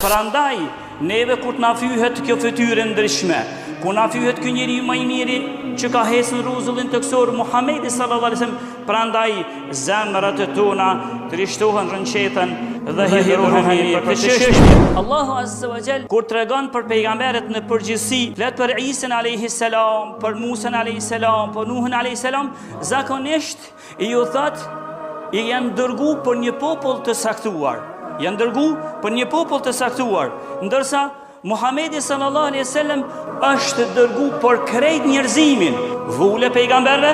Prandaj, neve kur të na fyhet kjo fytyrë e ndritshme, kur na fyhet ky njeri më i miri që ka hecë në rruzullin tokësor Muhamedi sallallahu alaihi wasallam, prandaj zemrat e tona trishtohen rrënqethen dhe hidhrohemi për këtë çështje. Allahu azza wa jall kur tregon për pejgamberët në përgjithësi, flet për Isën alayhi salam, për Musën alayhi salam, për Nuhun alayhi salam, zakonisht Ju thot, i janë dërgu për një popull të caktuar. Janë dërgu për një popull të caktuar, ndërsa Muhamedi sallallahu alaihi wasallam është dërgu për krejt njerëzimin, vulë e pejgamberëve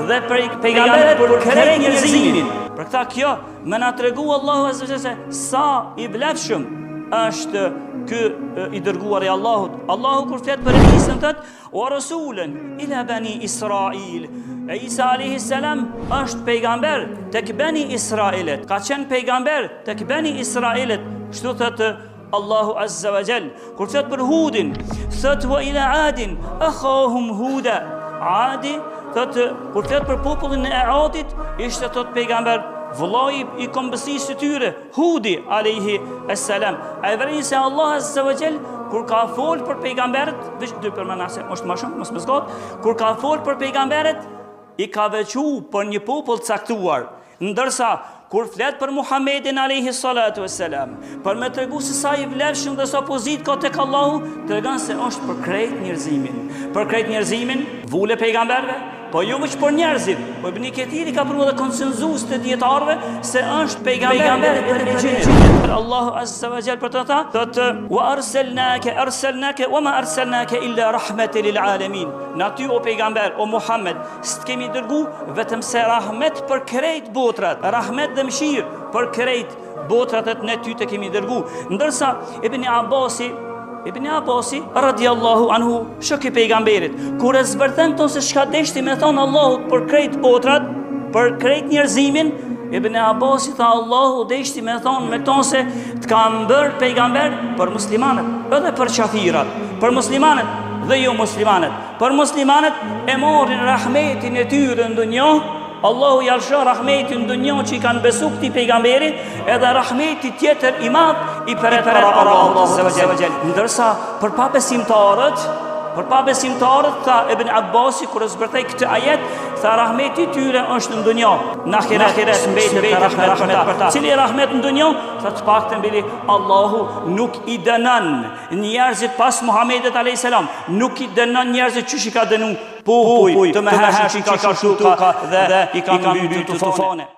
dhe për pejgamberët për krejt njerëzimin. Për këta kjo me na tregu Allahu azza wa se sa i vlefshëm është ky i dërguar i Allahut. Allahu kur flet për Isën thot Wa rasulen ila bani Israil. E Isa alaihi salam është pejgamber tek bani Israilit. Ka qenë pejgamber tek bani Israilit. Kështu thotë Allahu azza wa jall. Kur flet për Hudin, thotë wa ila Adin akhahum Huda. Adi thotë kur flet për popullin e Adit, ishte thotë pejgamber vëllai i kombësisë së tyre, Hudi alejhi es-selam. A e vëreni se Allah azza wa jall kur ka fol për pejgamberët, veç dy përmenda se është më shumë, mos më zgjat, kur ka fol për pejgamberët i ka veçu për një popull të caktuar. Ndërsa kur flet për Muhammedin alejhi salatu vesselam, për me tregu se sa i vlefshëm dhe sa pozitë ka tek Allahu, tregon se është për krejt njerëzimin. Për krejt njerëzimin, vulë e pejgamberëve, Po jo veç për njerëzit, po Ibn Kethiri ka pru edhe konsenzus të dijetarëve se është pejgamber edhe për xhinët. Allahu azza wa jall për të tha, thotë wa arsalnaka arsalnaka wa ma arsalnaka illa rahmatan lil alamin. Na ty o pejgamber, o Muhammed, s'të kemi dërgu vetëm se rahmet për krejt botrat, rahmet dhe mëshirë për krejt Botrat e ne ty të kemi dërgu. Ndërsa Ibn Abbasi, Ibn Abbasi radiallahu anhu, shok i pejgamberit, kur e zbërthen se çka deshti me thonë Allahu për krejt botrat, për krejt njerëzimin, Ibn Abbasi tha Allahu deshti me thonë me këto se të kam bërë pejgamber për muslimanët, edhe për qafirat, për muslimanët dhe jo muslimanët. Për muslimanët e marrin rahmetin e tyre në dunja, Allahu ja lëshon rahmetin në dunja që i kanë besu këtij pejgamberi, edhe rahmeti tjetër i madh i pret para Allahut azza wa jall. Ndërsa për pabesimtarët, për pabesimtarët tha Ibn Abbasi kur e zbërthej këtë ajet, tha rahmeti i tyre është në dunja, në ahiret s'mbetet rahmet për ta. Cili rahmet në dunja? Tha të paktën bili Allahu nuk i dënon njerëzit pas Muhamedit alayhis salam, nuk i dënon njerëzit qysh i ka dënu Popuj të mëhershëm që i ka shkaktu toka dhe i ka mbytur tufane.